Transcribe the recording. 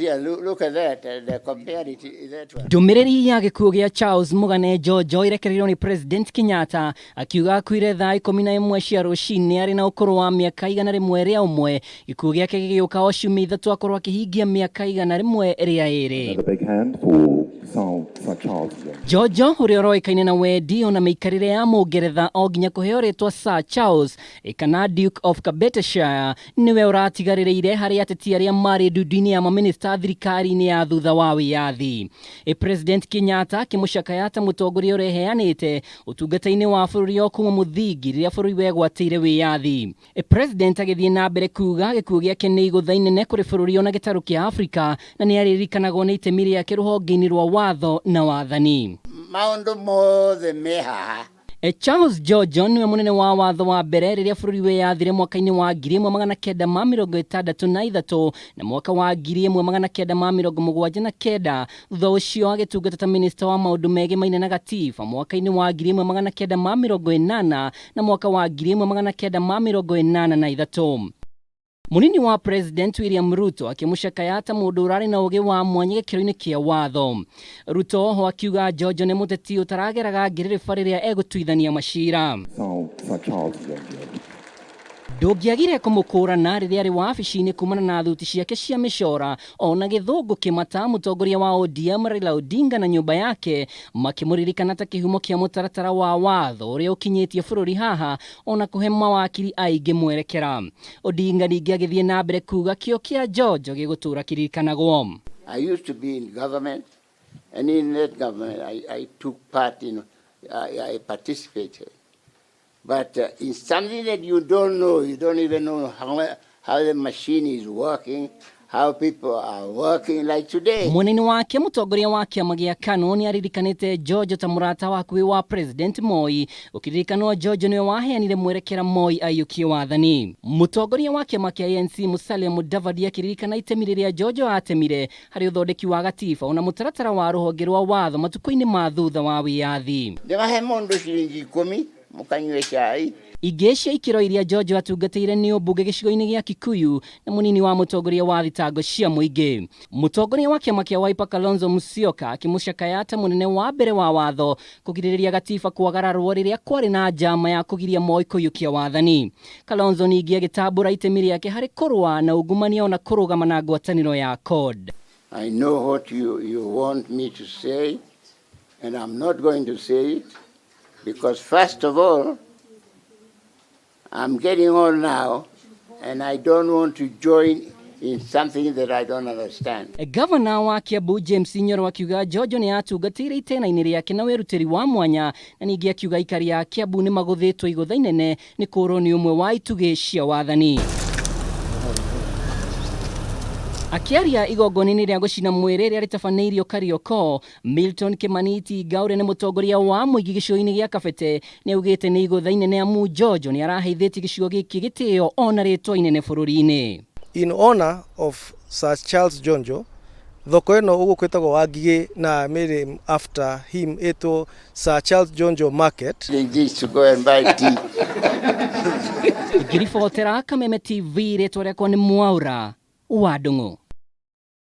Yeah, look, look at that. They compared it that one. Ndũmĩrĩri ya gĩkuũ gĩa Charles Mũgane Njonjo ĩrekereirio nĩ President Kenyatta akiuga akuire thaa 11 cia rũcinĩ arĩ na ũkũrũ wa mĩaka 101. Gĩkuũ gĩake gĩgĩũka o ciumia 3 akorwo akĩhingia mĩaka 102. Another big hand for Sir Charles Njonjo. Njonjo ũrĩa ũroĩkaine na wendi ona mĩikarĩre ya Mũngeretha o nginya kũheo rĩtwa Sir Charles kana Duke of Carbetershire nĩwe ũratigarĩrĩire harĩ ateti arĩa marĩ ndundu-inĩ ya mamĩnĩsta thirikari-inĩ ya thutha wa wĩyathi. President Kenyatta akĩmũcakaya ta mũtongoria ũreheanĩte ũtungata-inĩ wa bũrũri o kuma mũthingi rĩrĩa bũrũri wegwatĩire wĩyathi. President agĩthiĩ na mbere kuga gĩkuũ gĩake nĩ igũtha inene kũrĩ bũrũri ona gĩtarũ kĩa Afrika na nĩ arĩririkanagwo nĩ itemi rĩake rũhonge-inĩ rwa watho na wathani. Maũndũ mothe me haha. Charles Njonjo nĩwe mũnene wa watho wa mbere rĩrĩa bũrũri weyathire mwaka-inĩ wa 1963 na mwaka wa 1979. Thutha ũcio agĩtungata ta minista wa maũndũ megemaine na gatiba mwaka-inĩ wa 1980 na mwaka wa 1983. Mũnini wa President William Ruto akĩmũcakaya ta mũndũ ũrarĩ na ũgĩ wa mwanya gĩkĩro-inĩ kĩa watho. Ruto oho akiuga Njonjo nĩ mũteti ũtarageraga ngĩrĩrĩba rĩrĩa egũtuithania macira. Sir Charles Njonjo. Ndũngĩagire kũmũkũrana rĩrĩa arĩ wabici-inĩ kumana na thuti ciake cia mĩcora ona gĩthũngũ kĩmata. Mũtongoria wa ODM Raila Odinga na nyũmba yake makĩmũririkana ta kĩhumo kĩa mũtaratara wa watho ũrĩa ũkinyĩtie bũrũri haha ona kũhe mawakiri aingĩ mwerekera. Odinga ningĩ agĩthiĩ na mbere kuga kĩo kĩa Njonjo gĩgũtũra kĩririkanagwo. I used to be in government, and in that government I took part in, I participated. But it's something that you don't know. You don't even know how the machine is working, how people are working like today. Mwena-inĩ wake mũtongoria wa kĩama gĩa KANU nĩ aririkanĩte Njonjo ta mũrata wa hakuhĩ wa President Moi. Ũkĩririkanwo Njonjo nĩwe waheanire mwerekera Moi aiyũkie wathani. Mũtongoria wa kĩama kĩa ANC Musalia Mudavadi akĩririkana itemi rĩrĩa Njonjo atemire harĩ ũthondeki wa gatiba ona mũtaratara wa rũhonge rwa watho matukũ-inĩ ma thutha wa wĩyathi. Ndĩmahe mũndũ ciringi 10 mũkanyue cai. Ingĩ cia ikĩro iria Njonjo atungatĩire nĩ ũmbunge gĩcigo-inĩ gĩa Kikuyu na mũnini wa mũtongoria wa thitango cia mũingĩ. Mũtongoria wa kĩama kĩa Wiper Kalonzo Musyoka akĩmũcakaya ta mũnene wa mbere wa watho kũgirĩrĩria gatiba kwagararwo rĩrĩa kwarĩ na njama ya kũgiria Moi kũiyũkia wathani. Kalonzo ningĩ agĩtambũra itemi rĩake harĩ kũrũa na ungumania ona kũrũgama na ngwatanĩro ya CORD. I know what you want me to say, and I'm not going to say it, because first of all, I'm getting old now, and I don't want to join in something that I don't understand. Gavana wa Kiambu James Nyoro akiuga Njonjo nĩ atungatĩire itena-inĩ rĩake na wĩrutĩri wa mwanya, na ningĩ akiuga aikari a Kiambu nĩ magũthĩtwo igũtha inene nĩ kũrwo nĩ ũmwe wa itugĩ cia wathani. Akĩaria igongona-inĩ rĩa gũcina mwĩrĩ rĩrĩa rĩtabanĩirio Kariokor, Milton Kimani Itinga ũrĩa nĩ mũtongoria wa mũingĩ gĩcigo-inĩ gĩa Kabete nĩ augĩte nĩ igũtha inene amu Njonjo nĩ araheithĩtie gĩcigo gĩkĩ gĩtĩo ona rĩtwa inene bũrũri-inĩ. In honor of Sir Charles Njonjo, thoko ĩno ũguo kwĩtagwo Wangigĩ na mĩrĩ after him ĩtwo Sir Charles Njonjo Market. This to go and buy tea. Ngiribotera Kameme TV, rĩtwa rĩakwa nĩ Mwaura wa Ndung'u.